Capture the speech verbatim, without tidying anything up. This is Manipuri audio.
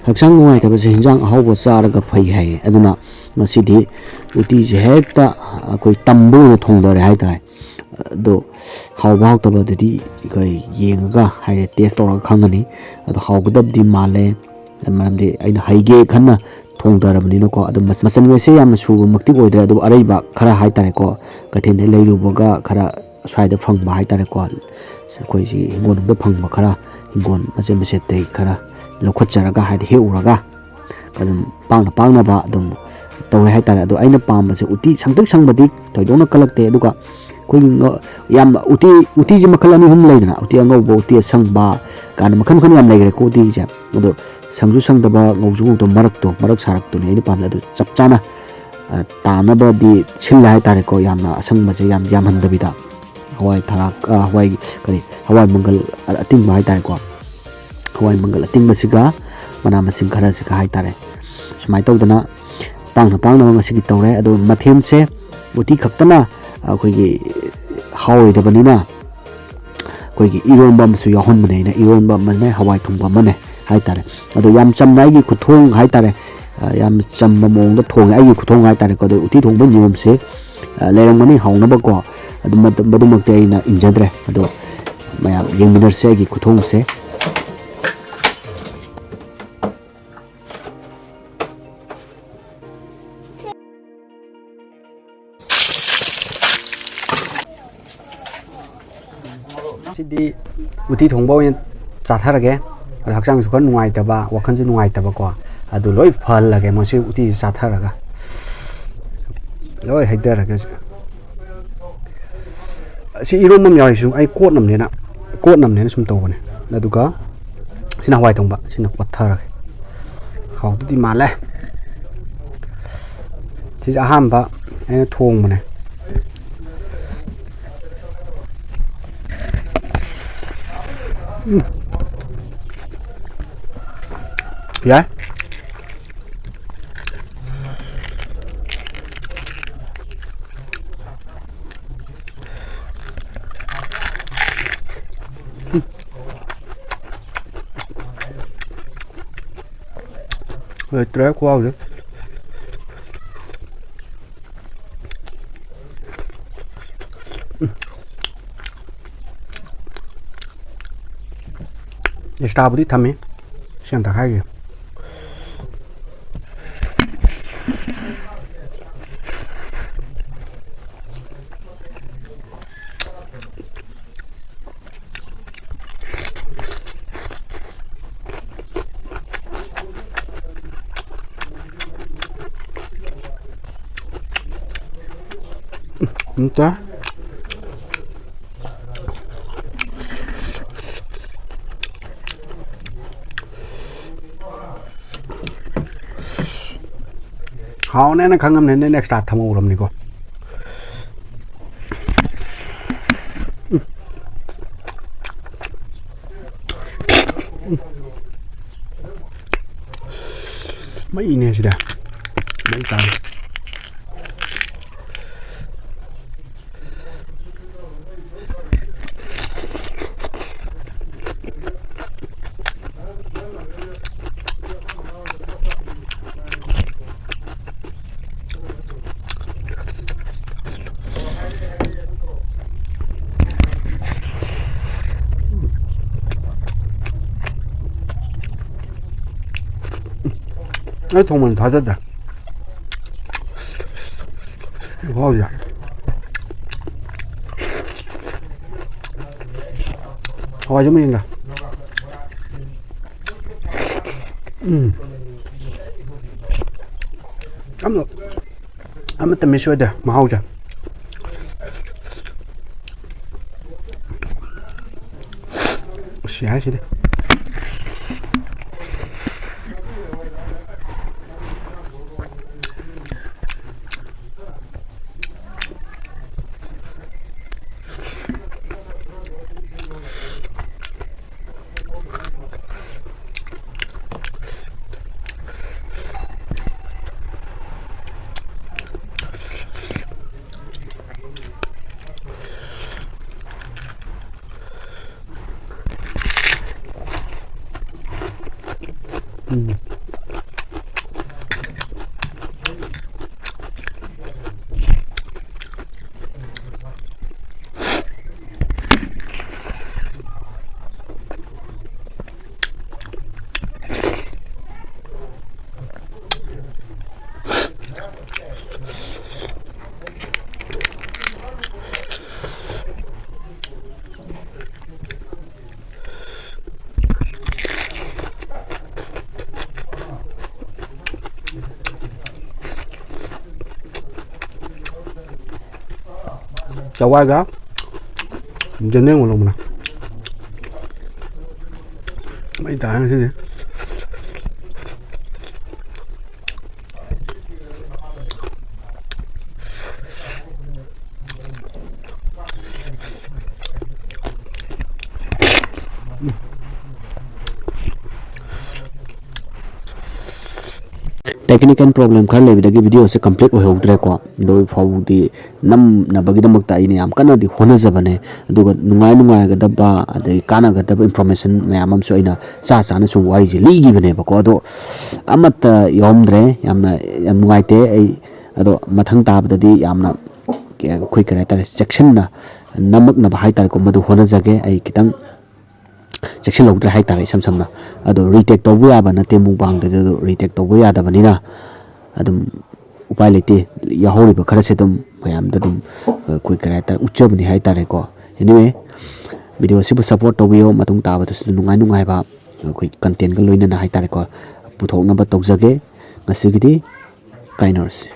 ꯍꯛꯆꯥꯡ ꯅꯨꯡꯉꯥꯏꯇꯕꯁꯦ ꯍꯤꯟꯖꯥꯡ ꯑꯍꯥꯎꯕ ꯆꯥꯔꯒ ꯐꯩ ꯍꯥꯏꯌꯦ꯫ ꯑꯗꯨꯅ ꯉꯁꯤꯗꯤ ꯎꯇꯤꯁꯦ ꯍꯦꯛꯇ ꯑꯩꯈꯣꯏ ꯇꯝꯕ ꯑꯣꯏꯅ ꯊꯣꯡꯊꯔꯦ ꯍꯥꯏꯇꯥꯔꯦ꯫ ꯑꯗꯣ ꯍꯥꯎꯕ ꯍꯥꯎꯇꯕꯗꯨꯗꯤ ꯑꯩꯈꯣꯏ ꯌꯦꯡꯉꯒ ꯍꯥꯏꯗꯤ ꯇꯦꯁ ꯇꯧꯔꯒ ꯈꯪꯒꯅꯤ꯫ ꯑꯗꯣ ꯍꯥꯎꯒꯗꯕꯗꯤ ꯃꯥꯜꯂꯦ, ꯃꯔꯝꯗꯤ ꯑꯩꯅ ꯍꯩꯒꯦ ꯈꯟꯅ ꯊꯣꯡꯊꯔꯕꯅꯤꯅꯀꯣ꯫ ꯑꯗꯣ ꯃꯆ- ꯃꯆꯜꯈꯩꯁꯦ ꯌꯥꯝꯅ ꯁꯨꯕꯃꯛꯇꯤ ꯑꯣꯏꯗ꯭ꯔꯦ, ꯑꯗꯨꯕꯨ ꯑꯔꯩꯕ ꯈꯔ ꯍꯥꯏꯇꯥꯔꯦꯀꯣ, ꯀꯩꯊꯦꯜꯗ ꯂꯩꯔꯨꯕꯒ ꯈꯔ ꯁ꯭ꯋꯥꯏꯗ ꯐꯪꯕ ꯍꯥꯏꯇꯥꯔꯦꯀꯣ, ꯑꯩꯈꯣꯏꯁꯤ ꯍꯤꯡꯒꯣꯜꯅꯨꯡꯗ ꯐꯪꯕ ꯈꯔ, ꯍꯤꯡꯒꯣꯜ ꯃꯆꯦꯠ ꯃꯆꯦꯠꯇꯩ ꯈꯔ ꯂꯧꯈꯠꯆꯔꯒ ꯍꯥꯏꯗꯤ ꯍꯦꯛꯎꯔꯒ ꯑꯗꯨꯝ ꯄꯥꯡꯅ ꯄꯥꯡꯅꯕ ꯑꯗꯨꯝ ꯇꯧꯋꯦ ꯍꯥꯏꯇꯥꯔꯦ꯫ ꯑꯗꯣ ꯑꯩꯅ ꯄꯥꯝꯕꯁꯦ ꯎꯇꯤ ꯁꯪꯇ꯭ꯔꯤꯛ ꯁꯪꯕꯗꯤ ꯊꯣꯏꯗꯣꯛꯅ ꯀꯜꯂꯛꯇꯦ꯫ ꯑꯗꯨꯒ ꯑꯩꯈꯣꯏꯒꯤ ꯉ- ꯌꯥꯝ ꯎꯇꯤ, ꯎꯇꯤꯁꯦ ꯃꯈꯜ ꯑꯅꯤ ꯑꯍꯨꯝ ꯂꯩꯗꯅ, ꯎꯇꯤ ꯑꯉꯧꯕ, ꯎꯇꯤ ꯑꯁꯪꯕ ꯀꯥꯏꯅ ꯃꯈꯜ ꯃꯈꯜ ꯌꯥꯝ ꯂꯩꯈ꯭ꯔꯦꯀꯣ ꯎꯇꯤꯁꯦ꯫ ꯑꯗꯣ ꯁꯪꯁꯨ ꯁꯪꯗꯕ, ꯉꯧꯁꯨ ꯉꯧꯗꯕ, ꯃꯔꯛꯇꯣ, ꯃꯔꯛ ꯁꯥꯔꯛꯇꯨꯅꯦ ꯑꯩꯅ ꯄꯥꯝꯖꯩ꯫ ꯑꯗꯨ ꯆꯞ ꯆꯥꯅ ꯑ, ꯇꯥꯅꯕꯗꯤ ꯁꯤꯜꯂꯦ ꯍꯥꯏꯇꯥꯔꯦꯀꯣ꯫ ꯌꯥꯝꯅ ꯑꯁꯪꯕꯁꯦ ꯌꯥꯝ ꯌꯥꯝꯍꯟꯗꯕꯤꯗ, ꯍꯋꯥꯏ ꯊꯔꯥꯛ, ꯑ, ꯍꯋꯥꯏ, ꯀꯔꯤ, ꯍꯋꯥꯏ ꯃꯪꯒꯜ ꯑ- ꯑꯇꯤꯡꯕ ꯍꯥꯏꯇꯥꯔꯦꯀꯣ꯫ ꯍꯋꯥꯏ ꯃꯪꯒꯜ ꯑꯇꯤꯡꯕꯁꯤꯒ ꯃꯅꯥ ꯃꯁꯤꯡ ꯈꯔꯁꯤꯒ ꯍꯥꯏꯇꯥꯔꯦ, ꯁꯨꯃꯥꯏꯅ ꯇꯧꯗꯅ ꯄꯥꯡꯅ ꯄꯥꯡꯅꯕ ꯉꯁꯤꯒꯤ ꯇꯧꯔꯦ꯫ ꯑꯗꯣ ꯃꯊꯦꯜꯁꯦ ꯎꯇꯤ ꯈꯛꯇꯅ ꯑꯩꯈꯣꯏꯒꯤ ꯍꯥꯎꯔꯣꯏꯗꯕꯅꯤꯅ, ꯑꯩꯈꯣꯏꯒꯤ ꯏꯔꯣꯟꯕ ꯑꯃꯁꯨ ꯌꯥꯎꯍꯟꯕꯅꯦ ꯑꯩꯅ, ꯏꯔꯣꯟꯕ ꯑꯃꯅꯦ, ꯍꯋꯥꯏ ꯊꯣꯡꯕ ꯑꯃꯅꯦ ꯍꯥꯏꯇꯥꯔꯦ꯫ ꯑꯗꯣ ꯌꯥꯝ ꯆꯝꯅ ꯑꯩꯒꯤ ꯈꯨꯊꯣꯡ ꯍꯥꯏꯇꯥꯔꯦ, ꯑ, ꯌꯥꯝ ꯆꯝꯕ ꯃꯑꯣꯡꯗ ꯊꯣꯡꯉꯦ ꯑꯩꯒꯤ ꯈꯨꯊꯣꯡ ꯍꯥꯏꯇꯥꯔꯦꯀꯣ꯫ ꯑꯗꯣ ꯎꯇꯤ ꯊꯣꯡꯕ ꯅꯤꯌꯣꯝꯁꯦ, ꯑ, ꯂꯩꯔꯝꯒꯅꯤ ꯍꯥꯎꯅꯕꯀꯣ꯫ ꯑꯗꯨ ꯃꯗꯨ- ꯃꯗꯨꯃꯛꯇꯤ ꯑꯩꯅ ꯏꯟꯖꯗ꯭ꯔꯦ꯫ ꯑꯗꯣ ꯃꯌꯥꯝ ꯌꯦꯡꯃꯤꯟꯅꯔꯁꯦ ꯑꯩꯒꯤ ꯈꯨꯊꯣꯡꯁꯦ꯫ ꯁꯤꯗꯤ ꯎꯇꯤ ꯊꯣꯡꯕ ꯑꯣꯏꯅ ꯆꯥꯊꯔꯒꯦ꯫ ꯑꯗꯣ ꯍꯛꯆꯥꯡꯁꯨ ꯈꯔ ꯅꯨꯡꯉꯥꯏꯇꯕ, ꯋꯥꯈꯜꯁꯨ ꯅꯨꯡꯉꯥꯏꯇꯕꯀꯣ, ꯑꯗꯨ ꯂꯣꯏ ꯐꯍꯜꯂꯒꯦ ꯃꯁꯤ ꯎꯇꯤꯁꯤ ꯆꯥꯊꯔꯒ꯫ ꯂꯣꯏ ꯍꯩꯊꯔꯒꯦ ꯍꯧꯖꯤꯛ꯫ ꯁꯤ ꯏꯔꯣꯝꯕ ꯑꯃ ꯌꯥꯎꯔꯤꯁꯨ ꯑꯩ ꯀꯣꯠꯅꯕꯅꯦꯅ, ꯀꯣꯠꯅꯕꯅꯦꯅ ꯁꯨꯝ ꯇꯧꯕꯅꯦ꯫ ꯑꯗꯨꯒ ꯁꯤꯅ ꯍꯋꯥꯏ ꯊꯣꯡꯕ, ꯁꯤꯅ ꯀꯣꯠꯊꯔꯒꯦ꯫ ꯍꯥꯎꯗꯨꯗꯤ ꯃꯥꯜꯂꯦ꯫ ꯁꯤꯁꯦ ꯑꯍꯥꯟꯕ ꯑꯩꯅ ꯊꯣꯡꯕꯅꯦ꯫ ꯎꯝ꯫ ꯌꯥꯏ꯫ ꯂꯩꯇ꯭ꯔꯦ ꯈꯨꯍꯥꯎꯁꯦ꯫ ꯑꯦꯛꯁꯇ꯭ꯔꯥꯕꯨꯗꯤ ꯊꯝꯃꯤ꯫ ꯁꯤ ꯌꯥꯝ ꯇꯛꯈꯥꯏꯒꯦ꯫ ꯎꯝ, ꯆꯥ꯫ ꯍꯥꯎꯅꯦꯅ ꯈꯪꯉꯝꯅꯦ, ꯅꯪ ꯑꯦꯛꯁꯇ꯭ꯔꯥ ꯊꯝꯍꯧꯔꯕꯅꯤꯀꯣ꯫ ꯃꯩꯅꯦ ꯁꯤꯗ꯫ ꯃꯩ ꯇꯥꯔꯦ꯫ ꯑꯩ ꯊꯣꯡꯕꯗꯤ ꯊꯥꯖꯗꯦ꯫ ꯍꯥꯎ ꯌꯥ꯫ ꯍꯋꯥꯏꯖꯥꯔ ꯃꯅꯤꯡꯗ꯫ ꯎꯝ꯫ ꯑꯃ-, ꯑꯃꯠꯇ ꯃꯤꯁ ꯑꯣꯏꯗꯦ ꯃꯍꯥꯎꯁꯦ꯫ ꯑꯁ, ꯌꯥꯏ ꯁꯤꯗꯤ꯫ ꯎꯝ꯫ ꯆꯋꯥꯏꯒ ꯌꯦꯟꯗꯦꯝꯒ ꯂꯣꯟꯕꯅ ꯃꯩ ꯇꯥꯔꯦ ꯉꯁꯤꯗꯤ꯫ Technical problem ꯈꯔ ꯂꯩꯕꯗꯒꯤ video ꯁꯦ complete ꯑꯣꯏꯍꯧꯗ꯭ꯔꯦꯀꯣ꯫ ꯑꯗꯨ ꯐꯥꯎꯗꯤ ꯅꯝꯅꯕꯒꯤꯗꯃꯛꯇ ꯑꯩꯅ ꯌꯥꯝ ꯀꯟꯅꯗꯤ ꯍꯣꯠꯅꯖꯕꯅꯦ꯫ ꯑꯗꯨꯒ ꯅꯨꯡꯉꯥꯏ ꯅꯨꯡꯉꯥꯏꯒꯗꯕ ꯑꯗꯩ ꯀꯥꯟꯅꯒꯗꯕ information ꯃꯌꯥꯝ ꯑꯃꯁꯨ ꯑꯩꯅ ꯆꯥ ꯆꯥꯅ ꯁꯨꯝ ꯋꯥꯔꯤꯁꯦ ꯂꯤꯈꯤꯕꯅꯦꯕꯀꯣ꯫ ꯑꯗꯣ ꯑꯃꯠꯇ ꯌꯥꯎꯔꯝꯗ꯭ꯔꯦ꯫ ꯌꯥꯝꯅ ꯌꯥꯝ ꯅꯨꯡꯉꯥꯏꯇꯦ꯫ ꯑꯩ ꯑꯗꯣ ꯃꯊꯪ ꯇꯥꯕꯗꯗꯤ ꯌꯥꯝꯅ ꯑꯩꯈꯣꯏ ꯀꯔꯤ ꯍꯥꯏꯇꯥꯔꯦ, ꯆꯦꯛꯁꯤꯟꯅ ꯅꯝꯃꯛꯅꯕ ꯍꯥꯏꯇꯥꯔꯦꯀꯣ, ꯃꯗꯨ ꯍꯣꯠꯅꯖꯒꯦ꯫ ꯑꯩ ꯈꯤꯇꯪ ꯆꯦꯛꯁꯤꯜꯍꯧꯗ꯭ꯔꯦ ꯍꯥꯏꯇꯥꯔꯦ, ꯏꯁꯝ ꯁꯝꯅ꯫ ꯑꯗꯣ retake ꯇꯧꯕ ꯌꯥꯕ ꯅꯠꯇꯦ, mukbang ꯗꯗꯤ ꯑꯗꯣ retake ꯇꯧꯕ ꯌꯥꯗꯕꯅꯤꯅ ꯑꯗꯨꯝ ꯎꯄꯥꯏ ꯂꯩꯇꯦ꯫ ꯌꯥꯎꯍꯧꯔꯤꯕ ꯈꯔꯁꯦ ꯑꯗꯨꯝ ꯃꯌꯥꯝꯗ ꯑꯗꯨꯝ, ꯑ, ꯑꯩꯈꯣꯏ ꯀꯔꯤ ꯍꯥꯏꯇꯥꯔꯦ, ꯎꯠꯆꯕꯅꯤ ꯍꯥꯏꯇꯥꯔꯦꯀꯣ꯫ Anyway, video ꯑꯁꯤꯕꯨ support ꯇꯧꯕꯤꯌꯣ꯫ ꯃꯇꯨꯡ ꯇꯥꯕꯗꯁꯨ ꯅꯨꯡꯉꯥꯏ ꯅꯨꯡꯉꯥꯏꯕ ꯑꯩꯈꯣꯏ content ꯀ ꯂꯣꯏꯅꯅ ꯍꯥꯏꯇꯥꯔꯦꯀꯣ, ꯄꯨꯊꯣꯛꯅꯕ ꯇꯧꯖꯒꯦ꯫ ꯉꯁꯤꯒꯤꯗꯤ ꯀꯥꯏꯅꯔꯁꯤ꯫